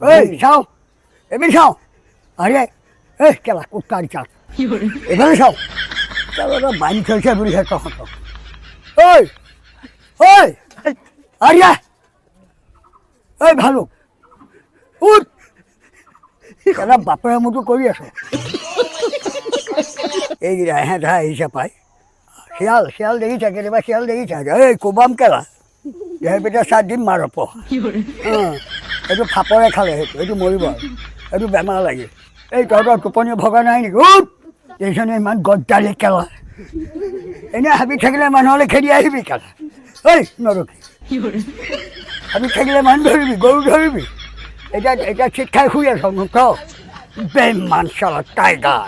এই চাওঁ, এইপিনে চাওঁ। আৰে এই কেলা কুত্তাৰ জাত, এইফালে চাওঁ। কেলা বান্ধি থৈছে বুলিহে তহঁতক। ঐ ঐ, আৰে ঐ ভালুক, উঠ। কেলা বাপেৰে মোৰটো কৰি আছ। এইকেইটা এহেঁতহে আহিছে পাই। শিয়াল, শিয়াল দেখিছা? কেতিয়াবা শিয়াল দেখিছা? এই কোবাম কেলা, সেইপিনে চাত দিম মাৰ পহ। অঁ, এইটো ফাপৰে খালে, সেইটো এইটো মৰিব আৰু এইটো বেমাৰ লাগিল। এই তহঁতৰ টোপনি ভগা নাই নেকি? উঠ। দেখিছনে ইমান গদ্দালি কেলা? এনেই হাবি থাকিলে মানুহলৈ খেদি আহিবি কেলা। ঐ নৰকী, হাবি থাকিলে মানুহ ধৰিবি, গৰু ধৰিবি। এতিয়া এতিয়া চিট খাই শুই আছ নুঠ। বেমান চালা tiger.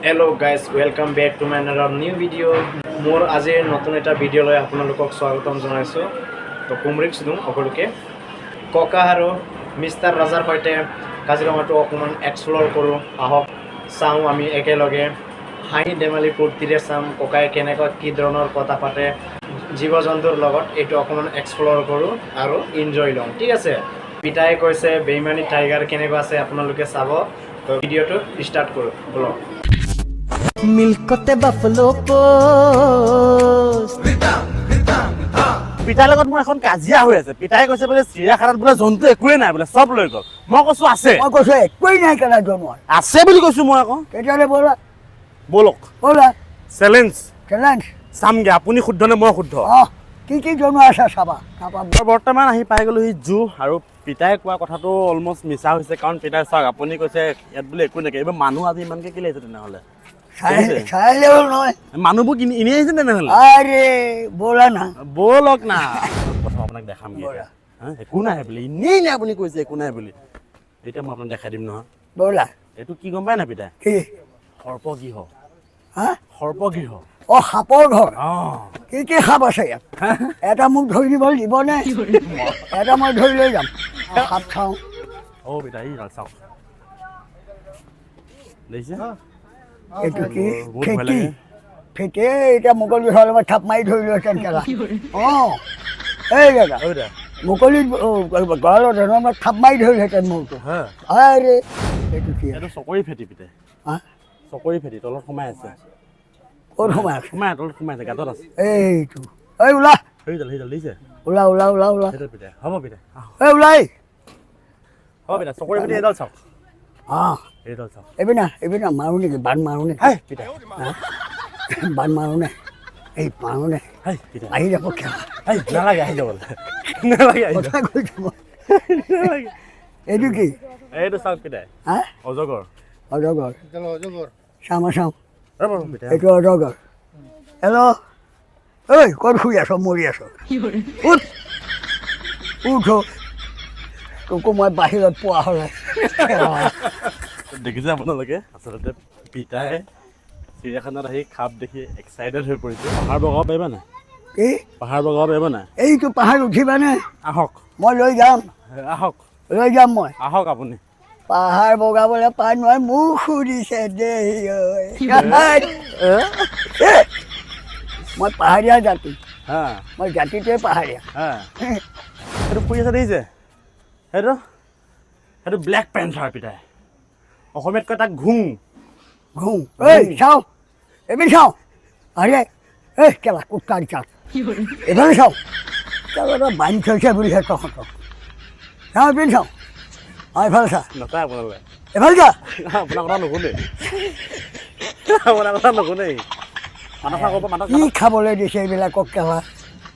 Hello guys, welcome back to my another new video. মোৰ আজিৰ নতুন এটা ভিডিঅ' লৈ আপোনালোকক স্বাগতম জনাইছোঁ। তো কুমৰিক্স দিওঁ সকলোকে। ককা আৰু মিষ্টাৰ ৰাজাৰ সৈতে কাজিৰঙাটো অকণমান এক্সপ্ল'ৰ কৰোঁ আহক। চাওঁ আমি একেলগে, হাঁহি ধেমালি ফূৰ্তিৰে চাম ককাই কেনেকুৱা কি ধৰণৰ কথা পাতে জীৱ জন্তুৰ লগত। এইটো অকণমান এক্সপ্ল'ৰ কৰোঁ আৰু এনজয় লওঁ, ঠিক আছে? পিতাই কৈছে বেইমানী টাইগাৰ কেনেকুৱা আছে আপোনালোকে চাব। তো ভিডিঅ'টো ষ্টাৰ্ট কৰোঁ বলক। মিল্কতে বাফলো পোষ্ট। পিতাৰ লগত মোৰ এখন কাজিয়া হৈ আছে। পিতাই কৈছে বোলে চিৰিয়াখানাত বোলে জন্তু একোৱে নাই বোলে, চব লৈ গ'ল। মই কৈছো আছে। মই কৈছোঁ একোৱেই নাই কেলা জনোৱাৰ। আছে বুলি কৈছো মই আকৌ। তেতিয়াহ'লে ব'লা। ব'লক। ব'লা। চেলেঞ্জ। চেলেঞ্জ। চামগে আপুনি শুদ্ধ নে মই শুদ্ধ। অঁ, কি কি জনোৱা আছে চাবা তাৰপৰা। মই বৰ্তমান আহি পাই গ'লো সি জু আৰু পিতাই কোৱা কথাটো অলমষ্ট মিছা হৈছে। কাৰণ পিতাই, চাওক, আপুনি কৈছে ইয়াত বোলে একো নাইকিয়া। এইবাৰ মানুহ আজি ইমানকে কেলে আহিছে তেনেহ'লে? চাই দেখিছে? চাই আহিলে হ'ল নহয়। মানুহবোৰ কিনি এনেই আহিছে তেনেহ'লে? আৰে ব'লা না। ব'লক না, প্ৰথম আপোনাক দেখামগে। ব'লা। এতিয়া হা, একো নাই বুলি এনেই এনেই আপুনি কৈছে একো নাই বুলি। এতিয়া মই আপোনাক দেখাই দিম নহয়। ব'লা। এইটো কি গম পাই নাই পিতাই? কি? সৰ্পগৃহ। হা? সৰ্পগৃহ। অঁ, সাপৰ ঘৰ। অঁ। কি কি সাপ আছে ইয়াত? এটা মোক ধৰি দিব দিবনে? এটা মই ধৰি লৈ যাম, সাপ চাওঁ। অ' পিতাই, এইডাল চাওক, দেখিছে? এইটো কি? বহুত ভয় ফেটি। লাগে। ফেটি। এতিয়া মুকলি হোৱাৰ মই থাপ মাৰি ধৰি লৈছে কেলা। অঁ, এই দাদা। অ' পিতাই। মুকলিত গঁৰালত হেনো মই থাপ মাৰি ধৰিলহেঁতেন মোৰটো। হা। আৰে এইটো কি? এইটো চকৰি ফেটি পিতাই। হা? চকৰি ফেটি তলত সোমাই আছে। ক'ত সোমাই আছে? সোমাই, তলত সোমাই আছে, গাঁতত আছে। এইটো, এই ওলা। সেইডাল, সেইডাল দেখিছে? ওলা ওলা ওলা ওলা। সেইডাল পিতাই। হ'ব পিতাই, আহক। এই ওলাই। হ'ব পিতাই, চকৰি ফেটি এইডাল চাওক। অঁ। এইডাল চাওক। এইপিনে, এইপিনে মাৰো নেকি? বান মাৰো নেকি? হাই পিতাই। বান মাৰো নে? এই মাৰো নে? হাই পিতাই। আহি যাব খেলা। হাই, নালাগে, আহি যাব নালাগে, আহি যাব। কথা কৈছোঁ মই। নালাগে। এইটো কি? এইটো চাওক পিতাই। হা? অজগৰ। অজগৰ। চাওঁ, মই চাওঁ। ৰ'ব ৰ'ব পিতাই। এইটো অজগৰ। হেল্ল', ঐ, ক'ত শুই আছ, মৰি আছ? উঠ, উঠ। তোকো মই বাহিৰত পোৱা হ'লে। দেখিছে আপোনালোকে, আচলতে পিতাই চিৰিয়াখানাত আহি সাপ দেখি এক্সাইটেড হৈ পৰিছে। পাহাৰ বগাব পাৰিবা নাই? কি? পাহাৰ বগাব পাৰিবা নাই? এইটো পাহাৰ উঠিবানে? আহক। মই লৈ যাম। আহক। লৈ যাম মই। আহক আপুনি। পাহাৰ বগাবলৈ পাই নহয়, মোক সুধিছে দেই ঐ। মই পাহাৰীয়া জাতি। হা? মই জাতিটোৱে পাহাৰীয়া। হা, সেইটো শুই আছে দেখিছে? সেইটো ব্লেক পেন্থাৰ পিতাই। অসমীয়াত কয় তাক ঘুং। ঘুম। এই চাওঁ, এইপিনে চাওঁ। আৰে এই কেলা কুত্তাৰ জাত, এইফালে চাওঁ। কেলা বান্ধি থৈছে বুলিহে তহঁতক। চাওঁ, এইপিনে চাওঁ। অঁ, এইফালে চা। নাচায় আপোনালোকে। এইফালে যা। আপোনাৰ কথা নুশুনে, আপোনাৰ কথা নুশুনে। মাতক আকৌ, মাতক। কি খাবলৈ দিছে এইবিলাকক কেলা?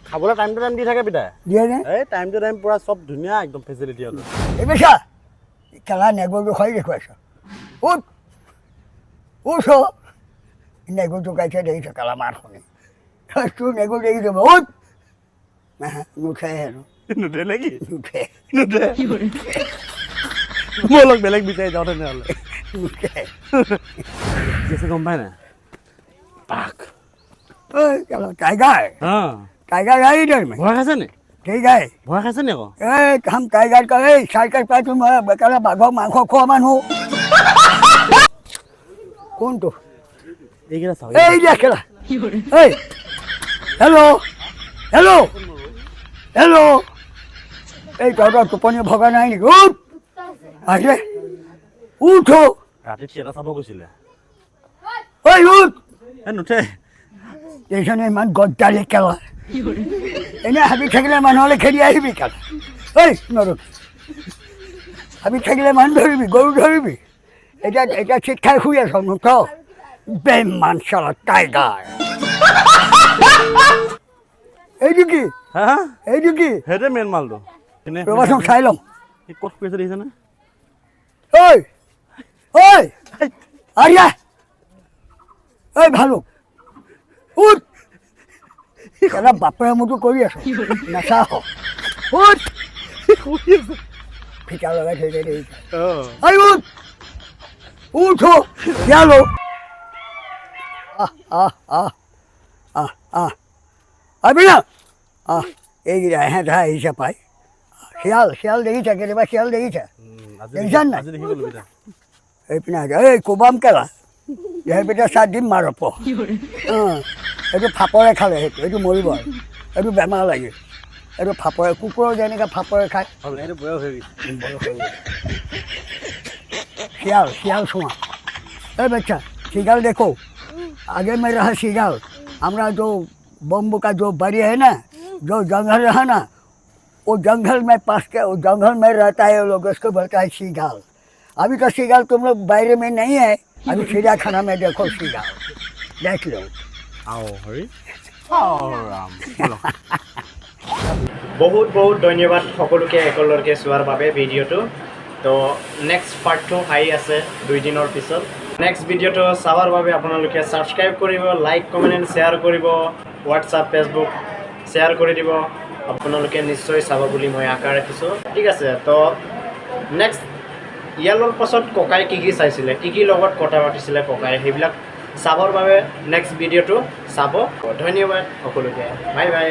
খাবলৈ টাইম টু টাইম দি থাকে পিতাই। দিয়ে নে? এই টাইম টু টাইম পুৰা চব ধুনীয়া একদম ফেচিলিটি আছে। এইপিনে চা কেলা, নেগুৰটো খাই দেখুৱাইছ। উঠ, উঠ। নেগুৰ জোকাইছে দেখিছ কেলা? মাত শুনি তোৰ নেগুৰ দেখিছ? উঠ। নুঠে হেনো। নুঠে নেকি? নুঠে। নুঠে। মই অলপ বেলেগ বিচাৰি যাওঁ তেনেহ'লে। নুঠে। কি আছে গম পাই নাই? বাঘ। ঐ কেলা, টাইগাৰ। অঁ। टाइगर है इधर में। ভয় খাইছে নি? ঠিক है। ভয় খাইছে নি আকৌ? এই हम टाइगर का, এই চাইকেল পাই তোমাৰ কেলা, বাঘৰ মাংস খোৱা মানুহ কোনটো? এইকেইটা চাওক। এই যে কেলা, এই হেল্ল' হেল্ল' হেল্ল'। এই তহঁতৰ টোপনি ভগা নাই নেকি? উঠ, আহিলে উঠ। ৰাতি থিয়েটাৰ চাব গৈছিলে। ঐ উঠ। এই নুঠে। এইজনে ইমান গদ্দালি কেলা, এনে হাবি থাকিলে মানুহলৈ খেদি আহিবি কেলা। ঐ নৰক, হাবি থাকিলে মানুহ ধৰিবি, গৰু ধৰিবি। এতিয়া এতিয়া চিট খাই শুই আছ, নুঠ। বেমান চালা টাইগাৰ। এইটো কি? হা। এইটো কি? সেইটোৱে মেইন মালটো এনে। ৰ'বাচোন, চাই লওঁ। সি ক'ত শুই আছে দেখিছেনে? ঐ ঐ, আৰিয়া, ঐ ভালুক, উঠ। কেলা বাপেৰে মোৰটো কৰি আছ, নাচাহ, উঠ। শুই আছে। ফিটা লগাই থৈ দিয়ে। অঁ। ঐ উঠ, উঠ, শিয়ালো। আহ আহ আহ আহ আহ, আহিবি না। আহ, এইকেইটা এহেঁতহে আহিছে পাই। শিয়াল, শিয়াল দেখিছা কেতিয়াবা? শিয়াল দেখিছা? আজি দেখিছা নাই? আজি দেখি গ'লো পিতা। এইপিনে আহিছে। এই কোবাম কেলা, সেইপিনে চাট দিম মাৰ। অঁ, এইটো ফাপৰে খালে সেইটো, এইটো মৰিব আৰু এইটো বেমাৰ লাগে। এইটো ফাপৰে, কুকুৰৰ যেনেকৈ ফাপৰে খায়। এইটো বয়স হৈ গৈছে। বয়স হৈ গ'ল। শিয়াল, শিয়াল চোৱা। এই बच्चा, सिगाल देखो। आगे में रहा सिगाल। हमारा जो बम्बू का जो बारी है ना, जो जंगल रहा ना, वो जंगल में पास के, वो जंगल में रहता है वो लोग, उसको बोलता है सिगाल। अभी तो सिगाल तुम लोग बाहर में नहीं है, अभी चिड़ियाखाना में देखो, सिगाल देख लो। আও হৰি, আও ৰাম, ব'লক। বহুত বহুত ধন্যবাদ সকলোকে একেলগে চোৱাৰ বাবে ভিডিঅ'টো। তো নেক্সট পাৰ্টটো আহি আছে 2 দিনৰ পিছত। নেক্সট ভিডিঅ'টো চাবৰ বাবে আপোনালোকে ছাবস্ক্ৰাইব কৰিব, লাইক, কমেণ্ট এণ্ড শ্বেয়াৰ কৰিব, হোৱাটছআপ, ফেচবুক শ্বেয়াৰ কৰি দিব। আপোনালোকে নিশ্চয় চাব বুলি মই আশা ৰাখিছোঁ। ঠিক আছে। তো নেক্সট ইয়ালৰ পাছত ককাই কি কি চাইছিলে, কি কি লগত কথা পাতিছিলে ককাই, সেইবিলাক চাবৰ বাবে নেক্সট ভিডিঅ'টো চাব। ধন্যবাদ সকলোকে, বাই বাই।